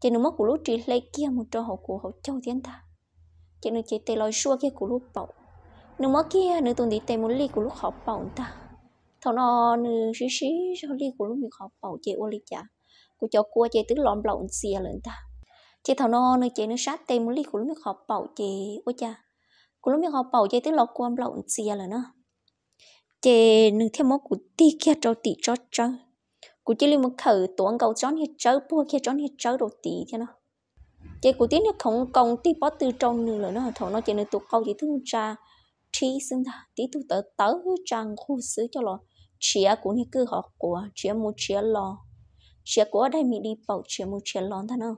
Ces nws muab kuv lub ris hle kiag mus rau hauv kuv hauv caug thiab ntag. Ces nws cev tes los zuaj kiag kuv lub paum, nws muab kiag nws tus ntiv tes mus lij kuv lub qhov paum ntag. Thaum no nws sib sib zog lij kuv lub me qhov paum ces ua li cas kuv cov kua ces twb los nplaum ntxias lawm ntag. Ces thaum no nws cev nws sab tes mus lij kuv lub me qhov paum ces ua cas kuv lub me qhov paum ces twb los kua nplaum ntxias lawm na. Ces nws thiaj muab kuv tig kiag rau tim tsob tsawb. Kuv cia li mus khawm tuav nkaus tsob niag tsawb, puag kiag tsob niag tsawb rau tid thiab no. Ces kuv tib niag khoov nkoos tig pob tw rau nws lawm na. Thaum no ces nws tus qau ces tib tug tsa rhib xwb ntag, tib tug tawv tawv tsa nqug xwb coj los tshiav kuv niag kwj hauv quav, tshiav mus tshiav los, tshiav kuv ob daim me di paum tshiav mus tshiav los ntag na.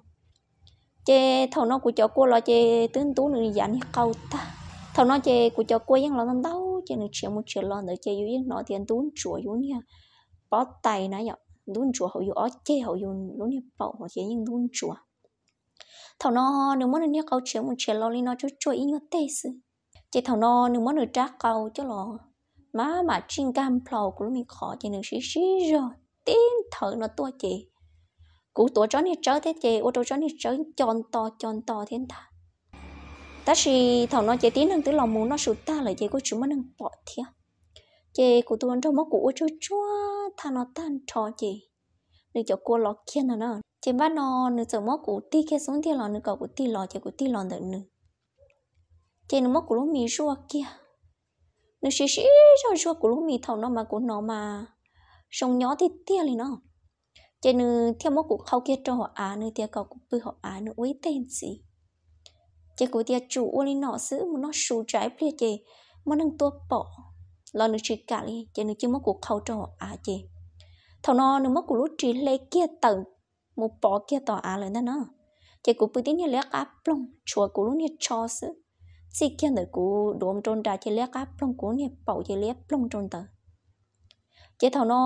Ces thaum no kuv cov kua los ces twb ntub nws yav niag qau tag. Thaum no ces kuv cov kua yeej los ntau ntau ces nws tshiav mus tshiav los ntawd ces yus yeej hnov tias ntub ntsuav yus niag pob tais na yom, ntub ntsuav hauv yus ob ceg hauv yus lub niag paum hauv ces yeej ntub ntsuav. Thaum no nws muab nws niag qau tshiav mus tshiav los li no tsuag tsuag ib nyuag teg xwb. Ces thaum no nws muab nws rab qau coj los maj mam tsij nkag nplho kuv lub me qhov ces nws sib sib zog tib nthawv no tuaj ces kuv tuav tsob niag tsawb thiab ces ua rau tsob niag tsawb co nto co nto thiab ntag. Tab sis thaum no ces tib neeg twb los mus noj su tag lawm ces kuj tsis muaj neeg pom thiab. Ces kuv tus hluas nraug muab kuv ua tsuag tsuag thaj no tag nrho ces nws cov kua los kiag ntag na. Ces npaj no nws txawm muab kuv tig kiag xub ntiag los nws kom kuv tig los ces kuv tig los ntawm nws. Ces nws muab kuv lub mis zuaj kiag. Nws sib sib zog zuaj kuv lub mis thaum no mas kuv hnov mas zoo nyob tiag tiag li no. Ces nws thiaj muab kuv qhau kiag rau hauv av, nws tias kom kuv pw hauv av nws ua ib teg ntxiv. Ces kuv tias tsum ua li no xwb mus noj su tsam ib pliag ces muaj neeg tuaj pom los nws tsis kam li ces nws cia muab kuv qhau rau hauv av ces thaum no nws muab kuv lub ris hle kiag tawm mus pov kiag tom av lawm ntag na. Ces kuv pw tib niag liab qab ploog tshuav kuv lub niag tsho xwb, txij kiag ntawm kuv duav rau nram ces liab qab ploog kuv lub niag paum ces liab ploog rau ntawd. Ces thaum no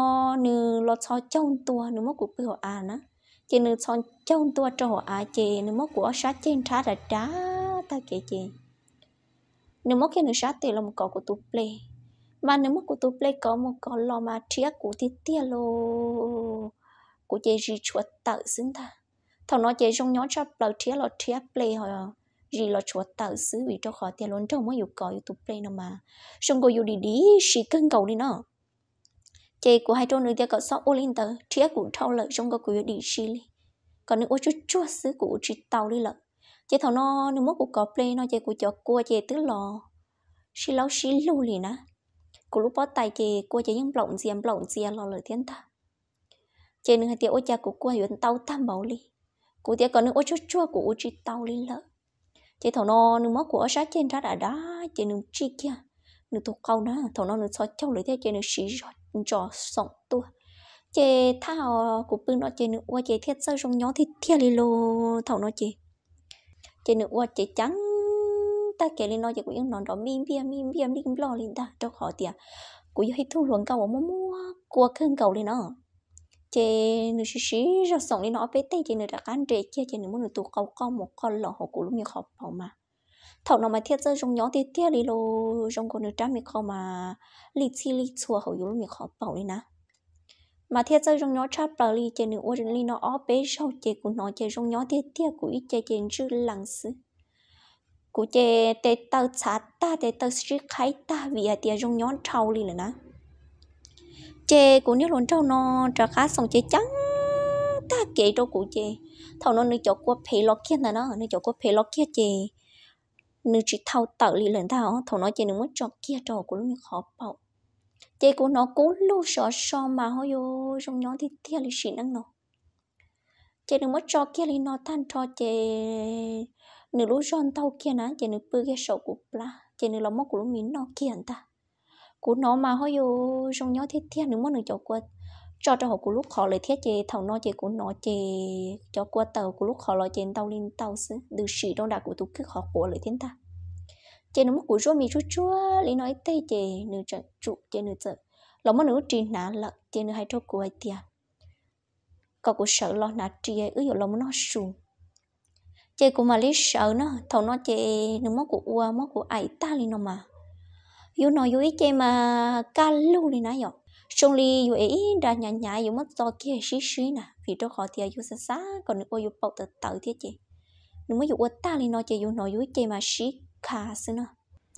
nws los txhos caug ntua, nws muab kuv pw hauv av na, ces nws txhos caug ntua rau hauv av ces nws muab kuv ob sab ceg nrhab dav dav tag kev ces nws muab kiag nws sab tes los mus kov kuv tus ple, mas nws muab kuv tus ple kov mus kov los mas rhiab kuv tiag tiag li. Kuv ces zis tshuav tawm xwb ntag. Thaum no ces zoo nyob tshaj plaws, rhiab los rhiab ple, zis los tshuav tawm xwb vim rau qhov tias hluas nraug muab yus kov yus tus ple no mas zoo nkaus yus dim dim si kawg nkaus li no. Ces kuv hais rau nws tias kom txhob ua li ntawd, rhiab kuv dhau lawm zoo nkaus kuv yuav dim si li, kom nws ua tsuag tsuag xwb kuv ua tsis tau li lawm. Ces thaum no nws muab kuv kov ple no ces kuv cov kua ces twb los sib laub sib lug li na. Kuv lub pob tais ces kua ces yeej nplaum ntxias nplaum ntxias los lawm thiab ntag. Ces nws hais tias ua cas kuv kua yuav ntau tag npaum li. Kuv tias kom nws ua tsuag tsuag kuv ua tsis tau li lawm. Ces thaum no nws muab kuv ob sab ceg nrhab dav dav ces nws tsij kiag nws tus qau na, thaum no nws txhos caug lawm thiab ces nws siv zog ntsos xoom tuaj. Ces thaj kuv pw no ces nws ua ces thiaj txawj zoo nyob tiag tiag li los thaum no ces ces nws ua cev ceev tag kev li no ces kuv yeej hnov nrov mij npiaj mij npiaj mij nploj li ntag rau qhov tias kuv yog ib tug hluas nkauj uas muaj muaj kua kawg nkaus li no. Ces nws siv siv zog xoom li no ob peb teg ces nws rov qab nres kiag ces nws muab nws tus qau qoj mus qoj los hauv kuv lub me qhov paum mas thaum no mas thiaj txawj zoo nyob tiag tiag li los zoo nkaus nws rab me qau mas lij txhij lij txhua hauv yus lub me qhov paum li na. Mas thiaj txawj zoo nyob tshaj plaws li ces nws ua li no ob peb zaug ces kuv hnov ces zoo nyob tiag tiag, kuv ib ce ces ntswj lees xwb. Kuv ces tes taw txhav tag, tes taw sib qhaib tag vim hais tias zoo nyob dhau li lawm na. Ces kuv niag hluas nraug no rov qab xoom cev ceev tag kev rau kuv ces thaum no nws cov kua phem los kiag ntag na, nws cov kua phem los kiag ces nws tsis thau tawm li lawm ntag os. Thaum no ces nws muab tso kiag rau hauv kuv lub me qhov paum. Ces kuv hnov kub lug sov so mas ho yuav zoo nyob tiag tiag li sim neej no. Ces nws muab tso kiag li no tag nrho ces nws lub zog ntaug kiag na ces nws pw kiag saum kuv plab ces nws los muab kuv lub mis noj kiag ntag. Kuv hnov mas ho yuav zoo nyob tiag tiag, nws muab nws cov kua tso rau hauv kuv lub qhov lawm thiab ces thaum no ces kuv hnov ces cov kua tawm hauv kuv lub qhov los ces ntau li ntau xwb, ntws sim rau nram kuv tus kwj qhov quav lawm thiab ntag. Ces nws muab kuv zuaj mis tsuag tsuag li no ib teg ces nws tseem tsum ces nws txawm los muab nws lub ris hnav lawm ces nws hais rau kuv hais tias kom kuv sawv los hnav ris wb yuav los mus noj su. Ces kuv mam li sawv na, thaum no ces nws muab kuv ua muab kuv aim tag li no mas yus hnov yus ib ce mas kaj lug li na yom. zoo li yus es ib nra hnyav hnyav yus muab txo kiag sib sib na, vim rau qhov tias yus xav xav kom nws ua yus paum tawv tawv thiab ces nws muab yus ua tag li no ces yus hnov yus ib ce mas sib kha xwb na.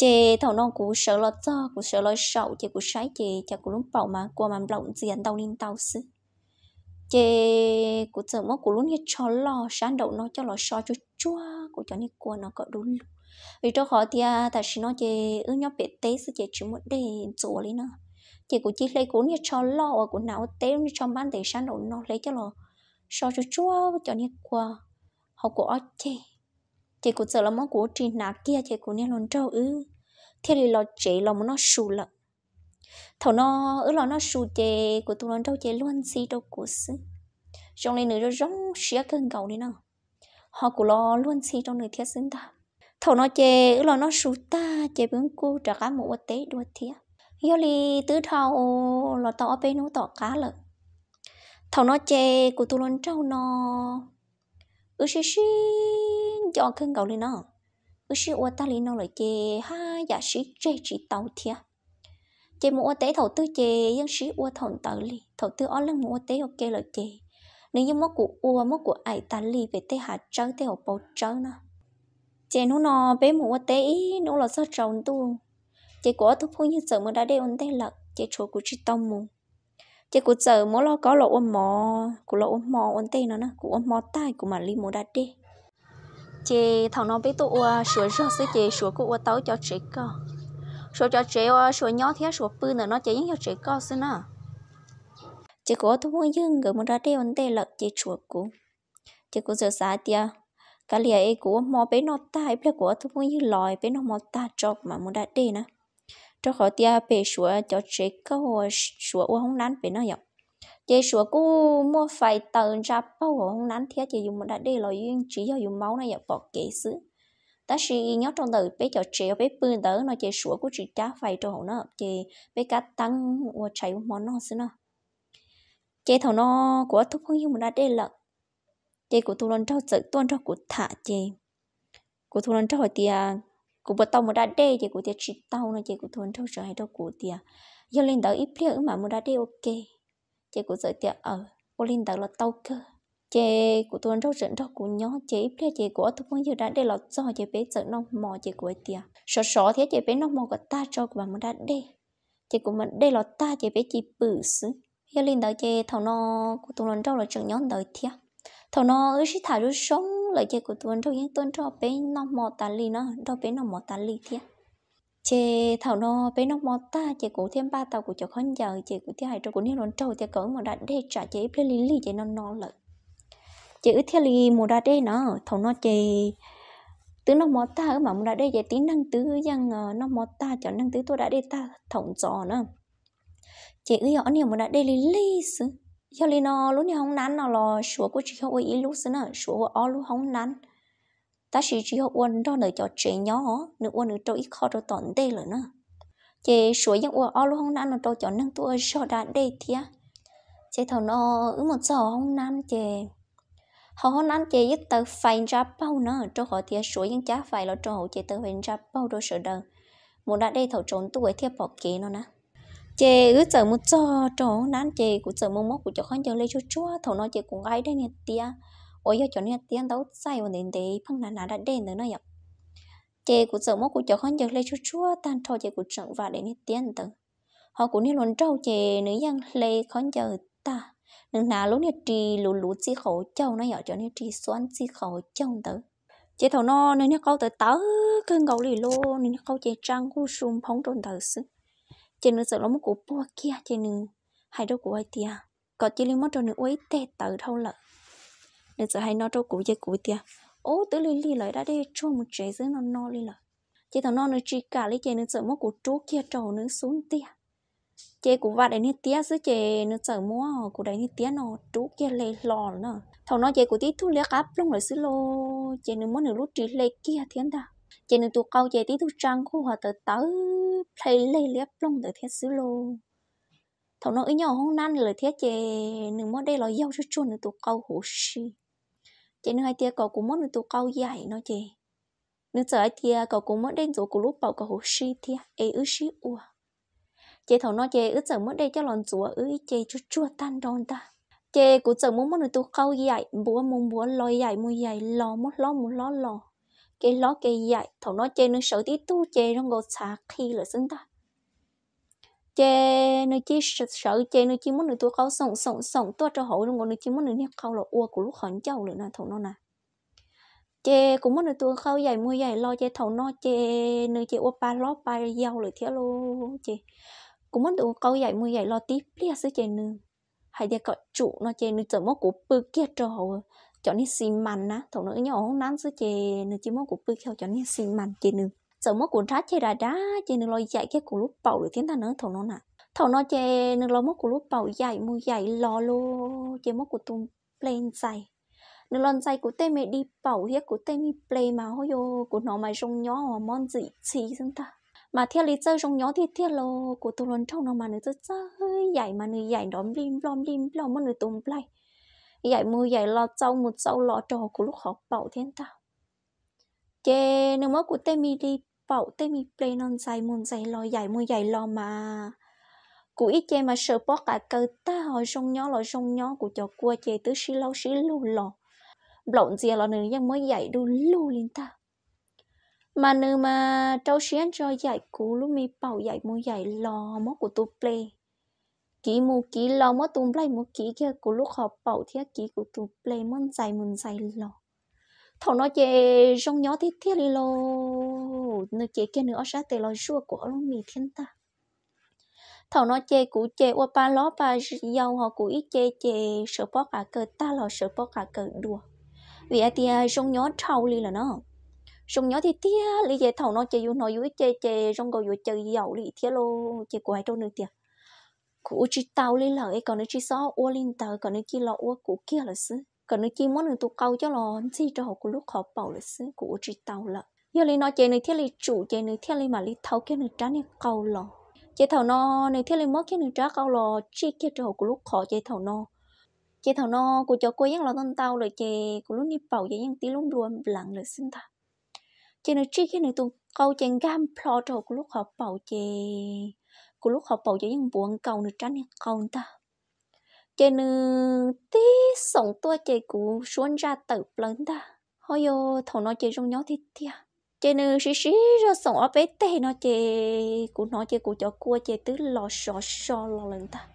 Ces thaum no kuv sawv los txog, kuv sawv los saum ces kuv saib ces cas kuv lub paum mas kua mas nplaum ntxias ntau li ntau xwb. Ces kuv txawm muab kuv lub niag tsho loj sab nraum no coj los so tsuag tsuag kuv cov niag kua no kom du lug, vim rau qhov tias tam sim no ces wb nyob pem teb xwb ces tsis muaj dej ntxuav li na. Ces kuv cia hle kuv lub niag tsho loj uas kuv hnav ua teb, lub niag tsho npab ntev sab nraum no hle coj los so tsuag tsuag cov niag kua hauv kuv ob ceg. Ces kuv txawm los muab kuv ris hnav kiag ces kuv niag hluas nraug wb thiaj li los tsev los mus noj su lawm. Thaum no wb los noj su ces kuv tus hluas nraug ces luag ntxhi rau kuv xwb, zoo li nws zoo zoo siab kawg nkaus li no, ho kuv los luag ntxhi rau nws thiab xwb ntag. Thaum no ces wb los noj su tag ces peb kuj rov qab mus ua teb dua thiab. Yog li twb dhau los tau ob peb hnub tom qab lawm. Thaum no ces kuv tus hluas nraug no wb sib sib nco kawg nkaus li no, wb sib ua tag li no lawm ces haj yam sib tseg tsis tau thiab. Ces mus ua teb thaum twg ces yeej sib ua thaum ntawd li, thaum twg ob leeg mus ua teb ua ke lawm ces nws yeej muab kuv ua muab kuv aim tas li pem tej hav tsawb tej hauv paus tsawb na. Ces hnub no peb mus ua teb ib hnub los txog tsaus ntuj, ces kuv ob tug phooj ywg txawm mus da dej ua ntej lawm ces tshuav kuv tsis tau mus. Ces kuv txawm muab lauj kaub los ua mov, kuv los ua hmo ua ntej no na, kuv ua hmo tag kuv mam li mus da dej. Ces thaum no peb tuaj ua Suav zog xwb ces Suav kuj ua tau cov tsev koj. Suav cov tsev uas Suav nyob thiab Suav pw ntawm no ces yeej yog tsev koj xwb na. Ces kuv ob tug phooj ywg nkawd mus da dej ua ntej lawm ces tshuav kuv. Ces kuv txawm xav tias, kav liam es kuv ua hmo peb noj tag ib pliag kuv ob tug phooj ywg los peb noj hmo tag tso kuv mam mus da dej na. Rau qhov tias pem Suav cov tsev koj uas Suav ua hoob nab pem no yom, ces Suav kuj muaj fais taws ntsa paug hauv hoob nab thiab ces yus mus da dej los yeej tsis yog yus maub na yom, pom kev xwb. Tab sis nyob rau ntawm peb cov tsev uas peb pw ntawd no ces Suav kuj tsis cab fais rau hauv na, ces peb kab teeb ua tshais ua hmo noj xwb na. Ces thaum no kuv ob tug phooj ywg mus da dej lawm, ces kuv tus hluas nraug txawm tuaj nrog kuv tham ces kuv tus hluas nraug hais tias, kuv puas tau mus da dej ces kuv tias tsis tau no ces kuv tus hluas nraug txawm hais rau kuv tias, yog li ntawd ib pliag wb mam mus da dej ua ke. Ces kuv txawm tias, aw, ua li ntawd los tau kawg. Ces kuv tus hluas nraug txawm nrog kuv nyob ces ib pliag ces kuv ob tug phooj ywg da dej los txog ces peb txawm noj hmo ces kuv hais tias sov sov thiab ces peb noj hmo kom tag tso kuv mam mus da dej. Ces kuv mus da dej los tag ces peb cia li pw xwb. Yog li ntawd ces thaum no kuv tus hluas nraug los tseem nyob ntawd thiab. Thaum no wb sib tham zoo zoo lawm ces kuv tus hluas nraug yeej tuaj nrog peb noj hmo tas li na, nrog peb noj hmo tas li thiab. Ces thaum no peb noj hmo tag ces kuv thiaj npaj tau kuv cov khaub ncaws ces kuv thiaj hais rau kuv niag hluas nraug tias kom wb mus da dej tsam ces ib pliag lig lig ces no no lawm. Ces wb thiaj li mus da dej na. Thaum no ces twb noj hmo tag wb mam mus da dej ces tib neeg twb yeej noj hmo tag, cov neeg twb tuaj da dej tag thaum ntxov na. Ces wb yog ob niag mus da dej lig lig xwb. Yog li no lub niag hoob nab no los Suav kuj tsis yog ua ib lub xwb na, Suav ua ob lub hoob nab. Tab sis tsis yog ua nrog ntawm cov tsev nyob, nws ua nws rau ib qho rau tom ntej lawm na. Ces Suav yeej ua ob lub hoob nab no rau cov neeg tuaj ua zog da dej thiab. Ces thaum no wb mus txog hauv hoob nab ces, hauv hoob nab ces yeej taws fais ntsa paug na, rau qhov tias Suav yeej cab fais los rau hauv ces taws fais ntsa paug rau sawv daws mus da dej thaum tsaus ntuj thiaj pom kev no na. Ces wb txawm mus txog rau hauv hoob nab ces kuv txawm mus muab kuv cov khaub ncaws hle tsuag tsuag, thaum no ces kuv nqa ib daim niag tiab uas yog cov niag tiab ntaub txaij uas ntev ntev pheej hnav hnav da dej ntawd na yom. Ces kuv txawm muab kuv cov khaub ncaws hle tsuag tsuag tag nrho ces kuv tseem vam daim niag tiab ntawd. Ho kuv niag hluas nraug ces nws yeej hle khaub ncaws tag, nws hnav lub niag ris luv luv txij qhov caug na yom, cov niag ris xuab txij qhov caug ntawd. Ces thaum no nws niag qau tawv tawv kawg nkaus li lauj, nws niag qau ces tsa nkuj su nphoob rau ntawd xwb. Ces nws txawm los muab kuv puag kiag ces nws hais rau kuv hais tias kom cia li muab rau nws ua ib teg tawv dhau lawm. Nws txawm hais no rau kuv ces kuv tias, ub, twb lig lig lawm, da dej tsuag mus tsev xwb no no li lawm. Ces thaum no nws tsis kam li ces nws txawm muab kuv rub kiag rau hauv nws xub ntiag. Ces kuv vam daim niag tiab xwb ces nws txawm muab kuv daim niag tiab no rub kiag hle hlo lawm na. Thaum no ces kuv tib tug liab qab ploog lawm xwb lauj, ces nws muab nws lub ris hle kiag thiab ntag. Ces nws tus qau ces tib tug tsa nkuj ho tawv tawv plhe leg liab ploog ntawd thiab xwb lauj. Thaum no wb nyob hauv hoob nab lawm thiab ces nws muab dej los yaug tsuag tsuag nws tus qau huv si. Ces nws hais tias kom kuv muab nws tus qau yaim no ces nws txawm hais tias kom kuv muab dej ntxuav kuv lub paum kom huv si thiab es wb sib ua. Ces thaum no ces wb txawm muab dej coj los ntxuav wb ib ce tsuag tsuag tag nrho ntag. Ces kuv txawm mus muab nws tus qau yaim npuav mus npuav los, yaim mus yaim los, muab hlob mus hlob los, kev hlob kev yaim. Thaum no ces nws sawv tib tug ces zoo nkaus txhav qhi lawm xwb ntag. Ces nws cia sawv ces nws cia muab nws tus qau xoom xoom xoom tuaj rau hauv, zoo nkaus nws cia muab nws niag qau los ua kuv lub qhov ncauj lawm na thaum no na. Ces kuv muab nws tus qau yaim mus yaim los ces thaum no ces nws ces ua pa hlob pa yau lawm thiab lauj. Ces kuv muab nws tus qau yaim mus yaim los tib pliag xwb ces nws hais tias kom tsum no ces nws txawm muab kuv pw kiag rau hauv cov niag xi mas na. Thaum no wb nyob hauv hoob nab xwb ces nws cia muab kuv pw kiag hauv cov niag xi mas ces nws txawm muab kuv nrhab ceg dav dav ces nws los yaim kiag kuv lub paum lawm thiab ntag na thaum no na. Thaum no ces nws los muab kuv lub paum yaim mus yaim los lauj, ces muab kuv tus ple ntxais. Nws los ntxais kuv tej me di paum thiab kuv tej me ple mas hauj yog kuv hnov mas zoo nyob mob ntxim txhi xwb ntag. Mas thiaj li txawj zoo nyob tiag tiag los kuv tus hluas nraug no mas nws txawj txawj yaim mas nws yaim nrov nplij nploj nplij nploj muab nws tus nplaig yaim mus yaim los txaus mus txaus los rau hauv kuv lub qhov paum thiab ntag. Ces nws muab kuv tej me di paum tej me ple no ntxais mus ntxais los yaim mus yaim los mas kuv ib ce mas sawv pob qa kaws tag ho zoo nyob los zoo nyob, kuv cov kua ces twb sib laub sib lug los, nplaum ntxias los nws yeej muab yaim du lug li ntag. Mas nws mas rau siab ntso yaim kuv lub me paum yaim mus yaim los muab kuv tus ple kiv mus kiv los, muab tus nplaig mus kiv kiag kuv lub qhov paum thiab kiv kuv tus ple muab ntxais mus ntxais los. Thaum no ces zoo nyob tiag tiag li lauj, nws cev kiag nws ob sab tes los zuaj kuv ob lub mis thiab ntag. Thaum no ces kuv ces ua pa hlob pa yau ho kuv ib ce ces sawv pob qa kaws tag los sawv pob qa kaws dua, vim hais tias zoo nyob dhau li lawm na. Zoo nyob tiag tiag li ces thaum no ces yus hnov yus ib ce ces zoo nkaus yuav caws yaum li thiab lauj. Ces kuv hais rau nws tias kuv ua tsis tau li lawm es kom nws tsis txhob ua li ntawd, kom nws cia los ua kuv kiag lawm xwb, kom nws cia muab nws tus qau coj los ntxig rau hauv kuv lub qhov paum lawm xwb, kuv ua tsis tau lawm. Yog li no ces nws thiaj li tsum ces nws thiaj li mam li thau kiag nws rab niag qau los. Ces thaum no nws thiaj li muab kiag nws rab qau los tsij kiag rau hauv kuv lub qhov ces thaum no ces thaum no kuv cov kua yeej los ntau ntau lawm ces kuv lub niag paum ces yeej tib lub nplua npleev lawm xwb ntag. Ces nws tsij kiag nws tus qau ces nkag nplho rau hauv kuv lub qhov paum ces kuv lub qhov paum ces yeej npuav nkaus nws rab niag qau ntag. Ces nws tib xoom tuaj ces kuv suab ntsaj tawm plaws ntag. Ho yog thaum no ces zoo nyob tiag tiag. Ces nws siv siv zog xoom ob peb teg no ces kuv hnov ces kuv cov kua ces twb los sov so los lawm ntag.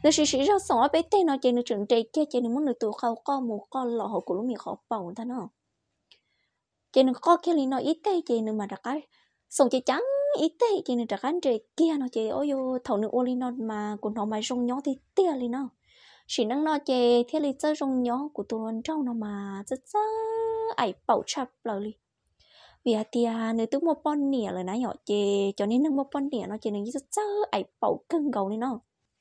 Nws siv siv zog xoom ob peb teg no ces nws tseem nres kiag ces nws muab nws tus qau qoj mus qoj los hauv kuv lub me qhov paum ntag no. Ces nws qoj kiag li no ib teg ces nws mam rov qab xoom ceev ceev ib teg ces nws rov qab nres kiag no ces ua yog thaum nws ua li no mas kuv hnov mas zoo nyob tiag tiag li no. Sim neej no ces thiaj li txawj zoo nyob, kuv tus hluas nraug no mas txawj txawj aim paum tshaj plaws li. Vim hais tias nws twb muaj poj niam lawm na yom, ces cov niag neeg muaj poj niam no ces nws yeej txawj txawj aim paum kawg nkaus li no.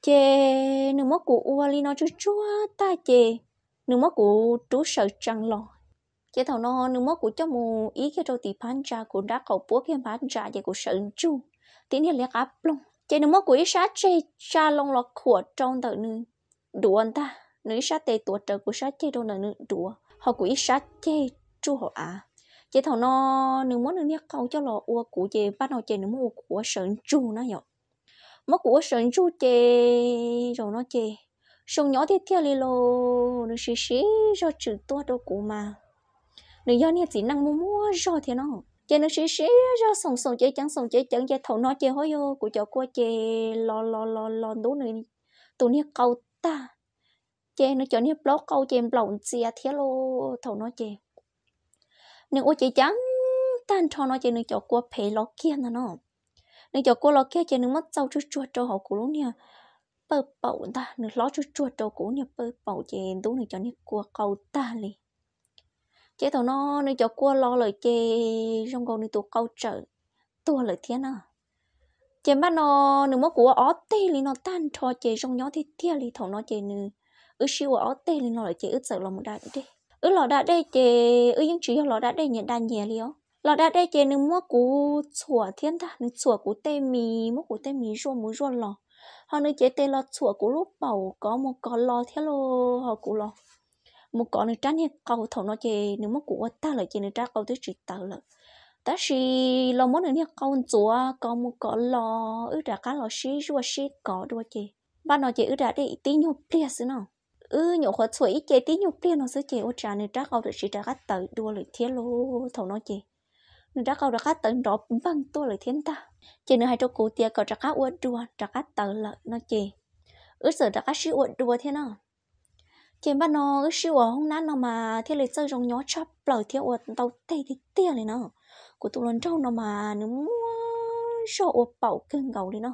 Ces nws muab kuv ua li no tsuag tsuag tag ces nws muab kuv rub sawv tsees los. Ces thaum no nws muab kuv coj mus ib kiag rau tim phab ntsa, kuv nrab qaum puab kiag phab ntsa ces kuv sawv ntsug tib niag liab qab ploog. Ces nws muab kuv ib sab ceg tsa loo los khuam rau ntawm nws duav ntag, nws ib sab tes tuav rawv kuv sab ceg rau ntawm nws duav ho kuv ib sab ceg tsuj hauv av. Ces thaum no nws muab nws niag qau coj los ua kuv ces pab no ces nws muab ua kuv ua sawv ntsug na yom. Muab kuv ua sawv ntsug ces zaum no ces zoo nyob tiag tiag li los nws siv siv zog tswm tuaj rau kuv mas nws yog niag txiv neej muaj muaj zog thiab no. Ces nws siv siv zog xoom xoom ceev ceev xoom ceev ceev ces thaum no ces hov yog kuv cov kua ces los los los los ntub nws tus niag qau tag. Ces nws cov niag plaub qau ces nplaum ntxias thiab lauj. Thaum no ces nws ua ceev ceev tag nrho no ces nws cov kua phem los kiag ntag no. Nws cov kua los kiag ces nws muab txaus tsuag tsuag rau hauv kuv lub niag pawj paum ntag, nws hlob tsuag tsuag rau kuv lub niag pawj paum ces ntub nws cov niag kua qau tag li. Ces thaum no nws cov kua los lawm ces zoo nkaus nws tus qau tsawm tuag lawm thiab na. Ces npaj no nws muab kuv ua ob teg li no tag nrho ces zoo nyob tiag tiag li. Thaum no ces nws, wb sib ua ob teg li no lawm ces wb txawm los mus da dej. Wb los da dej ces wb yeej tsis yog los da dej nyias da nyias li os. Los da dej ces nws muab kuv txhuam thiab ntag, nws txhuam kuv tej mis, muab kuv tej mis zuaj mus zuaj los, ho nws cev tes los txhuam kuv lub paum kov mus kov los thiab los ho kuv los mus kov nws rab niag qau. Thaum no ces nws muab kuv ua tag lawm ces nws rab qau twb tsis tawv lawm. Tab sis los muab nws niag qau ntxuav kov mus kov los, wb rov qab los sib zuaj sib kov dua ces npaj no ces wb da dej tib nyuag pliag xwb no. Wb nyuam qhuav txhuam ib ce tib nyuag pliag no xwb ces ua cas nws rab qau tam sim rov qab tawv dua lawm thiab lauj. Thaum no ces nws rab qau rov qab tawv nrov npeeg tuaj lawm thiab ntag. Ces nws hais rau kuv tias kom rov qab ua dua rov qab tawv lawm no ces wb txawm rov qab sib ua dua thiab no. Ces npaj no wb sib ua hoob nab no mas thiaj li txawj zoo nyob tshaj plaws thiab ua ntau teg tiag tiag li no. Kuv tus hluas nraug no mas nws muaj zog ua paum kawg nkaus li no.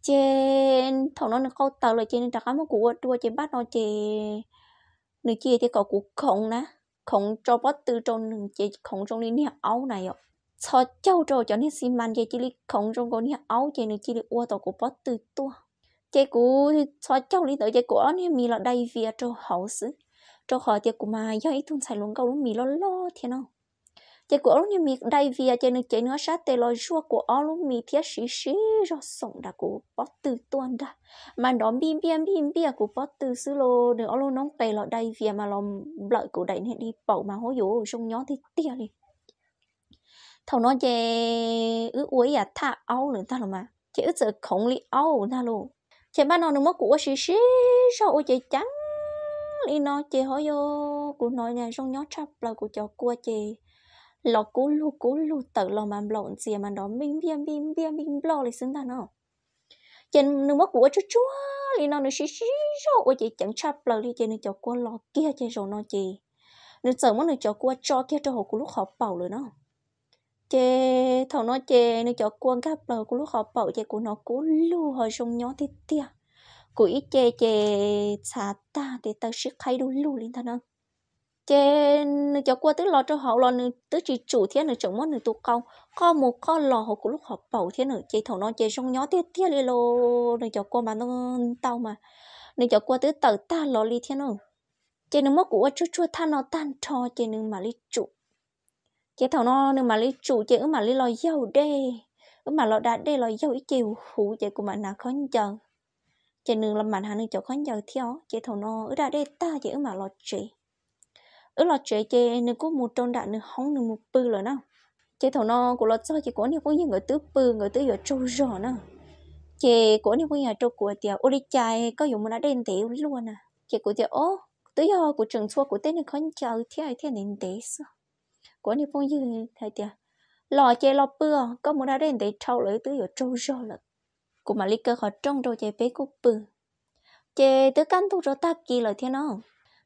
Ces thaum no nws qau tawv lawm ces nws rov qab muab kuv ua dua ces npaj no ces nws cia tias kom kuv khoov na, khoov tso pob tw rau nws ces khoov zoo li niag aub na yom. Txhos caug rau cov niag xi mas ces cia li khoov zoo nkaus niag aub ces nws cia li ua tau kuv pob tw tuaj. Ces kuv txhos caug li ntawd ces kuv ob niag mis los dai vias rau hauv xwb, rau qhov tias kuv mas yog ib tug ntxhais hluas nkauj lub mis loj loj thiab no. Ces kuv ob lub niag mis dai vias ces nws cev nws ob sab tes los zuaj kuv ob lub mis thiab siv siv zog xoom nram kuv pob tw tuaj ntag. Mas nrov npij npiaj npij npiaj kuv pob tw xwb los nws ob lub noob qes los dai vias mas los nplawm kuv daim niag di paum mas huab yuv zoo nyob tiag tiag li. Thaum no ces wb ua ib yam thaj aub lawm ntag los mas ces wb txawm khoov li aub ntag lauj. Ces npaj no nws muab kuv ua siv siv zog ua cev ceev li no ces ho yog kuv hnov zoo nyob tshaj plaws kuv cov kua ces los kub lug kub lug tawm los mas nplaum ntxias mas nrov npij npiaj npij npiaj npij nploj li xwb ntag no. Ces nws muab kuv ua tsuag tsuag li no nws siv siv zog ua cev ceev tshaj plaws li ces nws cov kua los kiag ces zaum no ces nws txawm muab nws cov kua tso kiag rau hauv kuv lub qhov paum lawm no. Ces thaum no ces nws cov kua nkag plaws kuv lub qhov paum ces kuv hnov kub lug ho zoo nyob tiag tiag. Kuv ib ce ces txhav tag tes taw sib qhaib du lug li ntag na. Ces nws cov kua twb los rau hauv los nws twb tsis tsum thiab nws tseem muab nws tus qau qoj mus qoj los hauv kuv lub qhov paum thiab na. Ces thaum no ces zoo nyob tiag tiag li los nws cov kua mas ntau ntau mas nws cov kua twb tawm tag los li thiab na. Ces nws muab kuv ua tsuag tsuag thaj no tag nrho ces nws mam li tsum. Ces thaum no nws mam li tsum ces wb mam li los yaug dej, wb mam los da dej los yaug ib ce huv huv ces kuv mam hnav khaub ncaws. Ces nws mam hnav nws cov khaub ncaws thiab os. Ces thaum no wb da dej tag ces wb mam los tsev. Wb los tsev ces nws kuj mus rau nram nws hoob nws mus pw lawm na. Ces thaum no kuv los txog ces kuv ob niag phooj ywg nkawd twb pw nkawd twb yuav tsaug zog na. Ces kuv ob niag phooj ywg hais rau kuv tias ua li cas koj yuav mus da dej ntev ua luaj na? Ces kuv tias o, twb yog kuv tseem ntxhua kuv tej niag khaub ncaws thiab thiaj ntev ntev xwb. Kuv ob niag phooj ywg hais tias los ces los pw, koj mus da dej ntev dhau lawm twb yuav tsaug zog lawm. Kuv mam li kaw qhov rooj rau ces peb kuj pw. Ces twb kaj ntug rau tag kis lawm thiab no.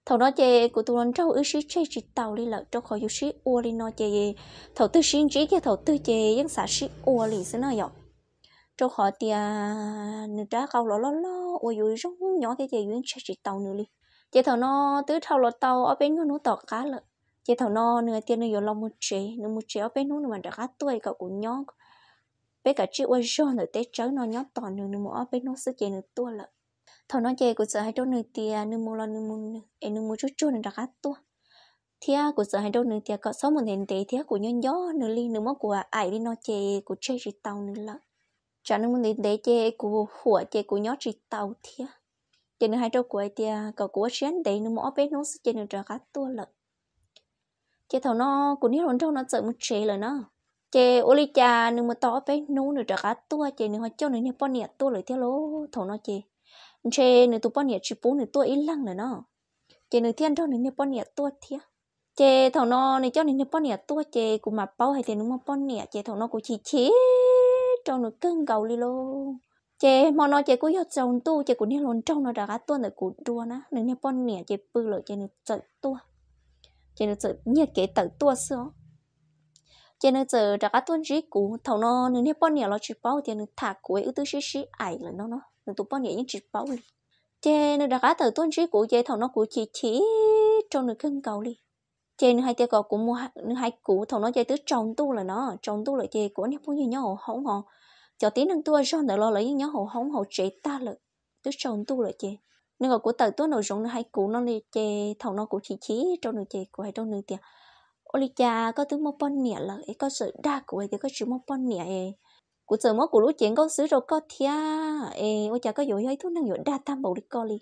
Thaum no ces kuv tus hluas nraug wb sib tseg tsis taus li lawm rau qhov yus sib ua li no ces thaum twg sib ntsib kiag thaum twg ces yeej xav sib ua li xwb na yom. Rau qhov tias nws rab qau los loj loj ua yus zoo nyob thiab ces yus yeej tseg tsis taus nws li. Ces thaum no twb dhau los tau ob peb nyuag hnub tom qab lawm. Ces thaum no nws hais tias nws yuav los mus tsev, nws mus tsev ob peb hnub nws mam rov qab tuaj kom kuv nyob, peb kav tsij ua zog ntawm teb tsawb no nyob tos nws, nws mus ob peb hnub xwb ces nws tuaj lawm. Thaum no ces kuv txawm hais rau nws tias nws mus los nws mus nws es nws mus tsuag tsuag nws rov qab tuaj. Thiab kuv txawm hais rau nws tias kom txhob mus ntev ntev thiab kuv nyob nco nws li, nws muab kuv aim li no ces kuv tseg tsis tau nws lawm. Tsam nws mus ntev ntev ces kuv huam ces kuv nyob tsis tau thiab. Ces nws hais rau kuv hais tias kom kuv ua siab ntev, nws mus ob peb hnub xwb ces nws rov qab tuaj lawm. Ces thaum no kuv niag hluas nraug no txawm mus tsev lawm na. Ces ua li cas nws mus tau ob peb hnub nws rov qab tuaj ces nws ho coj nws niag poj niam tuaj lawm thiab lauj. Thaum no ces ntshe nws tus poj niam tsis pub nws tuaj ib leeg lawm no. Ces nws thiaj nrog nws niag poj niam tuaj thiab. Ces thaum no nws coj nws niag poj niam tuaj ces kuv mam paub hais tias nws muaj poj niam ces thaum no kuv chim chim rau nws kawg nkaus li lauj. Ces hmo no ces kuj yog tsaus ntuj ces kuv niag hluas nraug no rov qab tuaj ntawm kuv dua na, nws niag poj niam ces pw lawm ces nws txawm tuaj. Ces nws txawm nyiag kev tawm tuaj xwb os. Ces nws txawm rov qab tuaj ntsib kuv, thaum no nws niag poj niam los tsis paub tias nws tham kuv, wb twb sib sib aim lawm no no, nws tus poj niam yeej tsis paub li. Ces nws rov qab tawm tuaj ntsib kuv ces thaum no kuv chim chim rau nws kawg nkaus li. Ces nws hais tias kom kuv mus, nws hais kuv, thaum no ces twb tsaus ntuj lawm no, tsaus ntuj lawm ces kuv ob niag phooj ywg nyob hauv hoob ho, cov tib neeg tuaj zog ntawd los lawv yeej nyob hauv hoob hauv tsev tag lawm, twb tsaus ntuj lawm ces nws kom kuv tawm tuaj nraum zoov nws hais kuv no li ces thaum no kuv chim chim rau nws ces kuv hais rau nws tias ua li cas koj twb muaj poj niam lawm es koj txawm dag kuv hais tias koj tsis muaj poj niam es kuv txawm muab kuv lub cev nkauj xwb rau koj thiab es ua cas koj yuav yog ib tug neeg yuav dag tag npaum li koj li.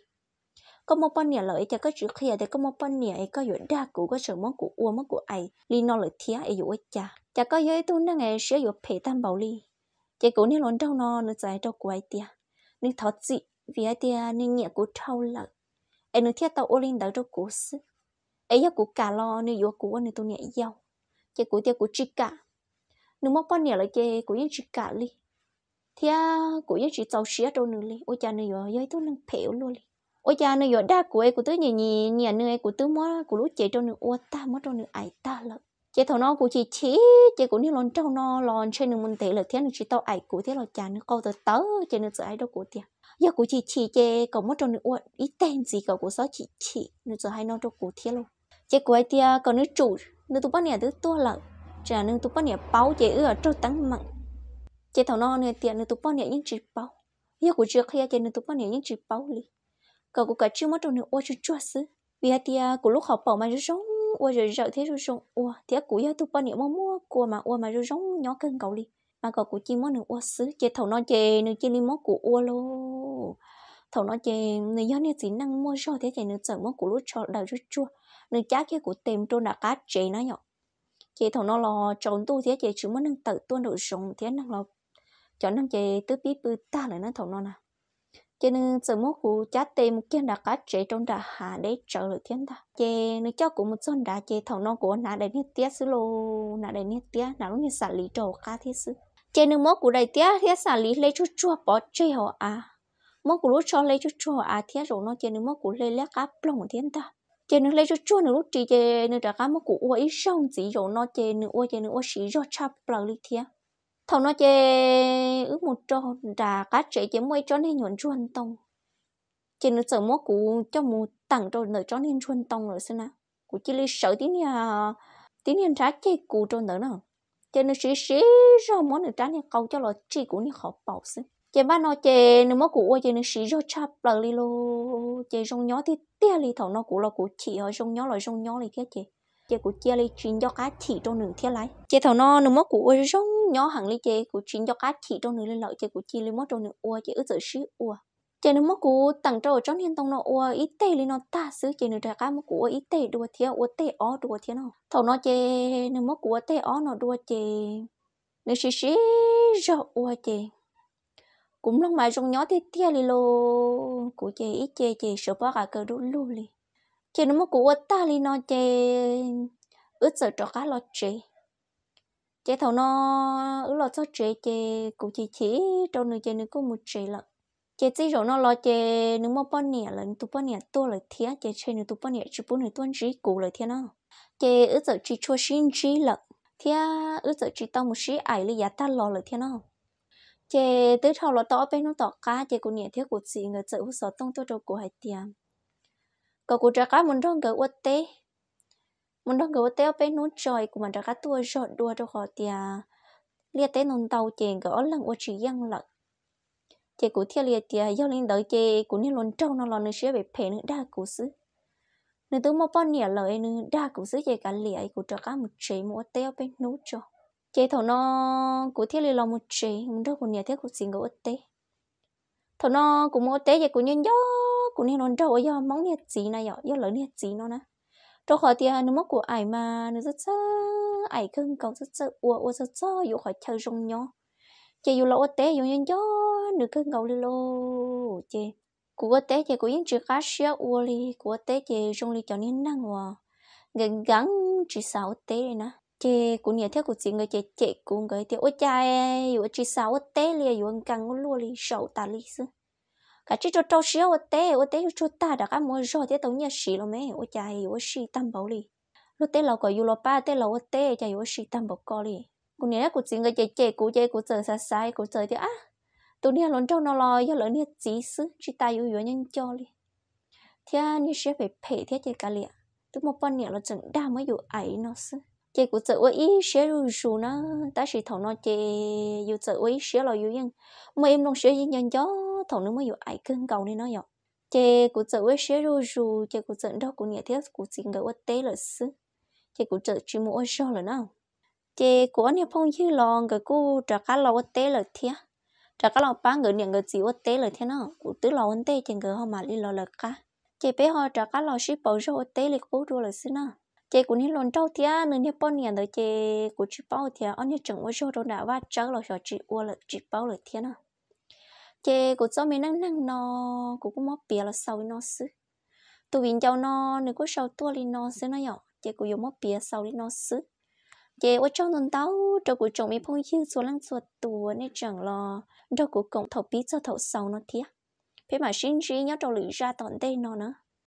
Koj muaj poj niam lawm es cas koj tsis qhia tias koj muaj poj niam es koj yuav dag kuv, koj tseem muab kuv ua muab kuv aim li no lawm thiab es yuav ua cas? Cas koj yog ib tug neeg es siab yuav phem tag npaum li? Ces kuv niag hluas nraug no nws txawm hais rau kuv hais tias nws thov txim vim hais tias nws nyiam kuv dhau lawm, es nws thiaj tau ua li ntawd rau kuv xwb. Es yog kuv kam los nws yuav kuv ua nws tus niam yau. Ces kuv tias kuv tsis kam, nws muaj poj niam lawm ces kuv yeej tsis kam li, thiab kuv yeej tsis txaus siab rau nws li. Ua cas nws yuav yog ib tug neeg phem ua luaj li? Ua cas nws yuav dag kuv es kuv twb nyiam nyiam nws es kuv twb muab kuv lub cev rau nws ua tag, muab rau nws aim tag lawm. Ces thaum no kuv chim chim, ces kuv niag hluas nraug no los ntshe nws mus ntev lawm thiab nws tsis tau aim kuv thiab los cas, nws qau tawv tawv ces nws txawm hais rau kuv tias yog kuv chim chim ces kom muab rau nws ua ib teg ntxiv kom kuv txhob chim chim, nws txawm hais no rau kuv thiab lauj. Ces kuv hais tias kom nws tsum, nws tus poj niam twb tuag lawm, tsam nws tus poj niam paub ces wb yuav raug teeb meem. Ces thaum no nws tias nws tus poj niam yeej tsis paub, yog kuv tsis qhia ces nws tus poj niam yeej tsis paub li, kom kuv kav tsij muab rau nws ua tsuag tsuag xwb. Vim hais tias kuv lub qhov paum mas zoo zoo, ua zawm zawm thiab zoo zoo ua, thiab kuv yog tus poj niam muaj muaj kua mas ua mas zoo zoo nyob kawg nkaus li, mas kom kuv cia muab nws ua xwb. Ces thaum no ces nws cia li muab kuv ua lauj. Thaum no ces nws yog niag txiv neej muaj zog thiab ces nws txawm muab kuv lub tsho daws tsuag tsuag, nws cab kiag kuv tes mus rau nram qab tsev na yom. Ces thaum no los tsaus ntuj thiab ces tsis muaj neeg tawm tuaj nraum zoov thiab, neeg los, cov neeg ces twb pib pw tag lawm na thaum no na. Ces nws txawm muab kuv cab tes mus kiag nram qab tsev rau nram hav deb tsawv lawm thiab ntag. Ces nws coj kuv mus txog nrad ces thaum no kuv ua hnav daim niag tiab xwb lauj, hnav daim niag tiab, hnav lub niag xam liv rau hauv qab thiab xwb. Ces nws muab kuv daim tiab thiab xam liv hle tsuag tsuag pov tseg hauv av, muab kuv lub tsho hle tsuag tsuag hauv av thiab. Zaum no ces nws muab kuv hle liab qab ploog thiab ntag. Ces nws hle tsuag tsuag nws lub ris ces nws rov qab muab kuv ua ib zaug ntxiv. Zaum no ces nws ua ces nws ua siv zog tshaj plaws li thiab. Thaum no ces wb mus rau nram qab tsev ces muaj ib tsob niag nyuam ntsuag ntoo, ces nws txawm muab kuv coj mus teem rau ntawm tsob niag ntsuag ntoo lawm xwb na. Kuv cia li sawv tib niag, tib niag nrab ceg kuv rau ntawd na. Ces nws siv siv zog muab nws rab niag qau coj los tsim kuv niag qhov paum xwb. Ces npaj no ces nws muab kuv ua ces nws siv zog tshaj plaws li lauj. Ces zoo nyob tiag tiag li, thaum no kuv los kuv chim ho zoo nyob los zoo nyob li thiab ces, ces kuv cia li tsis nco qab chim rau nws thiab lauj. Ces thaum no nws muab kuv ua zoo nyob heev li ces kuv tsis nco qab chim rau nws li lawm ces kuv cia li muab rau nws ua ces wb txawm sib ua. Ces nws muab kuv teem rau tsob niag ntoo no ua ib teg li no tag xwb ces nws rov qab muab kuv ua ib teg dua thiab, ua teg ob dua thiab no. Thaum no ces nws muab kuv ua teg ob no dua ces nws siv siv zog ua ces kuv mloog mas zoo nyob tiag tiag li lauj. Kuv ces ib ce ces sawv pob qa kaw dub lug li. Ces nws muab kuv ua tag li no ces wb txawm rov qab los tsev. Ces thaum no wb los txog tsev ces kuv chim chim rau nws ces nws kuj mus tsev lawm. Ces txij zaum no los ces nws muaj poj niam lawm, nws tus poj niam tuag lawm thiab ces ntshe nws tus poj niam tsis pub nws tuaj ntsib kuv lawm thiab no. Ces wb txawm tsis tshua sib ntsib lawm thiab wb txawm tsis tau mus sib aim li yav tag los lawm thiab no. Ces twb dhau los tau ob peb hnub tom qab ces kuv niam thiab kuv txiv nkawd txawm hu xov tooj tuaj rau kuv hais tias kom kuv rov qab mus nrog nkawd ua teb, mus nrog nkawd ua teb ob peb hnub tso es kuv mam rov qab tuaj zog dua rau qhov tias liaj teb ntau ntau ces nkawd ob leeg ua tsis yeej lawm. Ces kuv thiaj li hais tias yog li ntawd ces kuv niag hluas nraug no los nws siab phem phem nws dag kuv xwb. Nws twb muaj poj niam lawm nws dag kuv xwb ces kav liam kuv rov qab mus tsev mus ua teb ob peb hnub tso. Ces thaum no kuv thiaj li los mus tsev mus nrog kuv niam thiab kuv txiv nkawd ua teb. Thaum no kuv mus ua teb ces kuv nyob nco kuv niag hluas nraug uas yog Hmoob niag txiv na yom, yog lawv niag txiv no na. Rau qhov tias nws muab kuv aim mas nws txawj txawj aim kawg nkaus, txawj txawj ua, ua txog txog yus qhov chaw zoo nyob. Ces yus los ua teb yus nyob nco nws kawg nkaus li lauj. Ces kuv ua teb ces kuv yeej tsis qab siab ua li, kuv ua teb ces zoo li cov niag neeg uas nkees nkees tsis xav ua teb li na. Ces kuv niam thiab kuv txiv nkawd ces cem kuv, nkawd tias ua cas yuav tsis xav ua teb li, yuav nkees ua luaj li, zaum tas li xwb. Kav tsij rau rau siab ua teb, ua teb tsuag tsuag tag rov qab mus ua zog thiab tau nyiaj siv los me, ua cas yuav ua si tag npaum li. Luag tej laus kom yus los pab tej laus ua teb cas yuav ua si tag npaum ko li. Kuv niam thiab kuv txiv nkawd ces cem kuv ces kuv txawm xav xav kuv txawm tias ab, tus niag hluas nraug no los yog lawv niag txiv xwb, tsis tas yus yuav nyob nco li. Thiab niag siab phem phem thiab ces kav liam, twb muaj poj niam los tseem dag muab yus aim no xwb. Ces kuv txawm ua ib siab zuj zus na, tab sis thaum no ces yus txawm ua ib siab los yus yeej muaj ib nplooj siab yeej nco nco thaum nws muab yus aim kawg nkaus li no yom. Ces kuv txawm ua ib siab zuj zus ces kuv txawm nrog kuv niam thiab kuv txiv nkawd ua teb lawm xwb. Ces kuv txawm tsis mus ua zog lawm na. Ces kuv ob niag phooj ywg los nkawd kuj rov qab los ua teb lawm thiab, rov qab los pab nkawd niam nkawd txiv ua teb lawm thiab no. Kuv twb los ua ntej ces nkawd ho mam li los lawv qab. Ces peb ho rov qab los sib pauv zog ua teb li qub dua lawm xwb na. Ces kuv niag hluas nraug thiab nws niag poj niam ntawd ces kuv tsis paub tias ob niag tseem ua zog rau nram vaj tsawb los xyov tsis ua lawm tsis paub lawm thiab na. Ces kuv txoj me neej neeg no kuv kuj muab piav los xaus li no xwb. Tus viv ncaus no nws kuj sau tuaj li no xwb no yom, ces kuv yuav muab piav xaus li no xwb. Ces ua tsaug ntau ntau rau kuv tsoom me phooj ywg txhua leej txhua tus nej tseem los nrog kuv koom thaum pib txog thaum xaus no thiab. Peb mam sib ntsib nyob rau lwm zaj tom ntej no na.